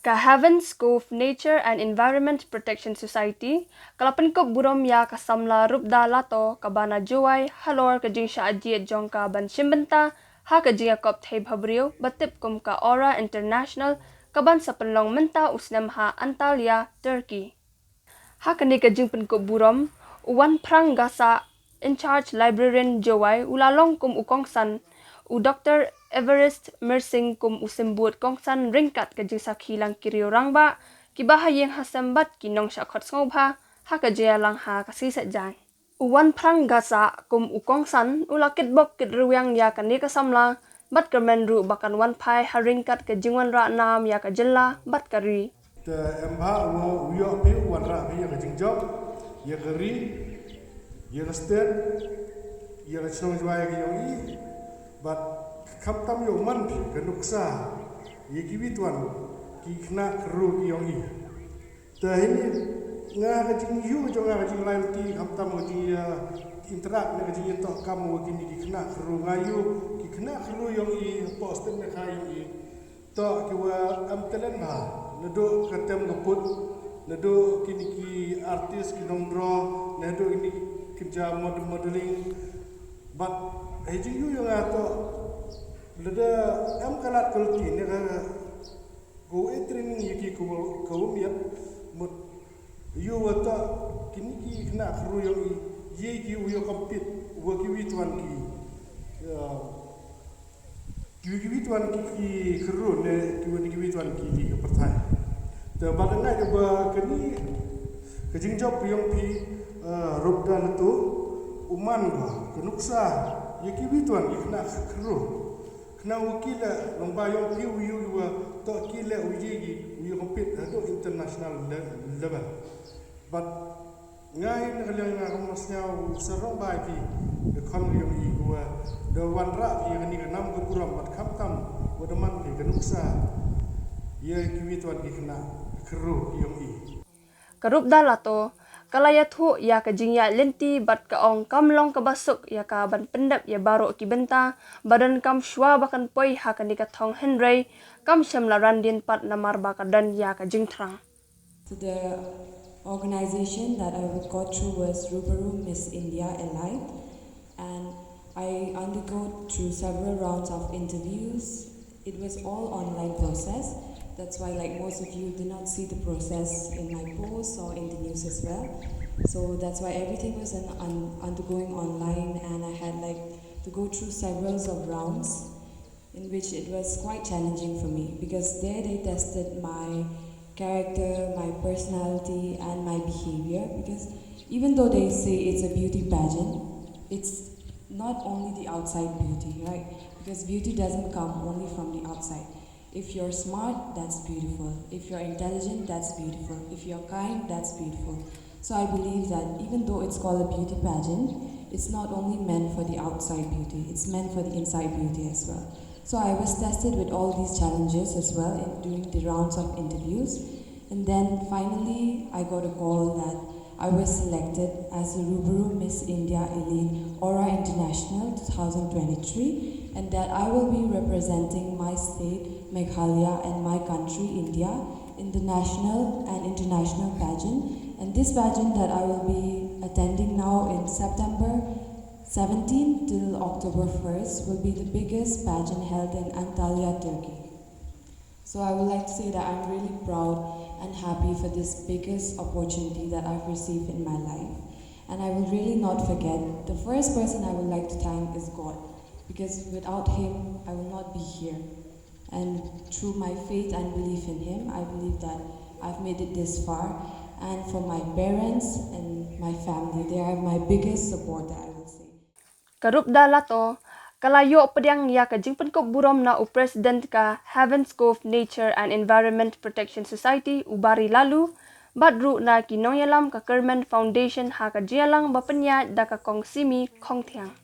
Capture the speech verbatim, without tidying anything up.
Ka Heavens Cove Nature and Environment Protection Society ka la pynkup burom ïa ka samla Rupda Lato kaba na Jowai halor ka jingshah jied jong ka ban shim bynta ha ka jingïakop thei bhabriew ba tip kum ka Aura International ka ban sa pynlong mynta u snem ha Antalya, Turkey. Ha kane ka jingpynkup burom, u Wanphrang Gassah, in charge librarian Jowai, u la long kum u kongsan, u Doctor Everest Mersing kum u symbud kongsan ryngkat ka jingsakhi lang ki riew rangbah, ki bahaïing hasem bad ki nongshah khot sngewbha ha ka jingïalang ha ka sngi Saitjaiñ. U Wanphrang Gassah kum u kongsan u la kitbok kitrwiang ïa kane ka samla bad kyrmen ruh ba kan wan phai ha ryngkat ka jingwanrah nam ïa ka jylla bad ka ri. Te em bha u, u ïoh phi u wanrah phi ïa ka jingjop, ïa ka ri, ïa ka state, ïa ka shnong Jowai ka ïong i, bad khamtam ïoh man phi ka nuksa ïa kiwei tuan ki khynnah khynroo ki ïong i. Te hynrei nga ka jingïoh jong nga ka jinglain ti khamtam ka jingïa interact na ka jingïatoh kam wa kini ki khynnah khynroo nga ïoh ki khynnah khynroo ïong i hapoh state Meghalaya ïong i. To ki wa am talent bha, naduh ka tem ka put, naduh kini ki artist ki nong draw, naduh kini ki ja mod-, modeling. But hei jingïoh ïong nga to lada am ka lad ka lati ne ka Go e training ïa ki ko, ko miat mut ïoh wa ta kini ki khynnah khynroo ïong i, ïa ki u ïoh compete wa kiwei tuan ki, ah, kiwei kiwei tuan ki, ki khynroo ne kiwei ne kiwei tuan ki, ki ka pyrthai. Te bad nga ïa ba kani ka jingjop ïong phi, ah, Rupda Lato u man ba ka nuksa ïa kiwei tuan ki khynnah khynroo. Khnang wa ki leh, long ba ïong phi u ïoh wa toh ki leh u ïa ki u ïoh compete haduh international le-, level. But nga hi na ka liang nga ka mos nga u sarong ba ki ka khon ïong i wa da wanrah ki kani ka nam ka burom bad khamtam wa da man ki ka nuksa ïa kiwei tuan ki khynnah khynroo ïong i. Ka Rupda Lato ka la ïathuh ïa ka jingïaid lynti bad ka ong kam long kaba suk ïa ka ban pyndep ïa baroh ki bynta ba donkam shuwa ba kan poi ha kane ka thong, hynrei kam shym la randien pat namar ba ka don ïa ka jingthrang. So the organization that I got through was Rubaru Miss India Elite, and I undergo through several rounds of interviews. It was all online process. That's why, like, most of you did not see the process in my posts or in the news as well. So that's why everything was un-, un-, undergoing online, and I had, like, to go through several of rounds in which it was quite challenging for me, because there they tested my character, my personality, and my behavior. Because even though they say it's a beauty pageant, it's not only the outside beauty, right? Because beauty doesn't come only from the outside. If you're smart, that's beautiful. If you're intelligent, that's beautiful. If you're kind, that's beautiful. So I believe that even though it's called a beauty pageant, it's not only meant for the outside beauty, it's meant for the inside beauty as well. So I was tested with all these challenges as well in, during the rounds of interviews. And then finally, I got a call that I was selected as the Rubaru Miss India Elite Aura International two thousand twenty-three, and that I will be representing my state, Meghalaya, and my country, India, in the national and international pageant. And this pageant that I will be attending now in September seventeenth till October first will be the biggest pageant held in Antalya, Turkey. So I would like to say that I'm really proud and happy for this biggest opportunity that I've received in my life. And I will really not forget, the first person I would like to thank is God, because without him, I will not be here. And through my faith and belief in him, I believe that I've made it this far. And for my parents and my family, they are my biggest support, I will say. Ka Rupda Lato ka la ïoh pdiang ïa ka jingpynkup burom na u President ka Heavens Cove Nature and Environment Protection Society, u Bari Lalu, bad ruh na ki nongïalam ka Kyrmen Foundation ha ka jingïalang ba pynïaid da ka Kong Simi Khongthiang.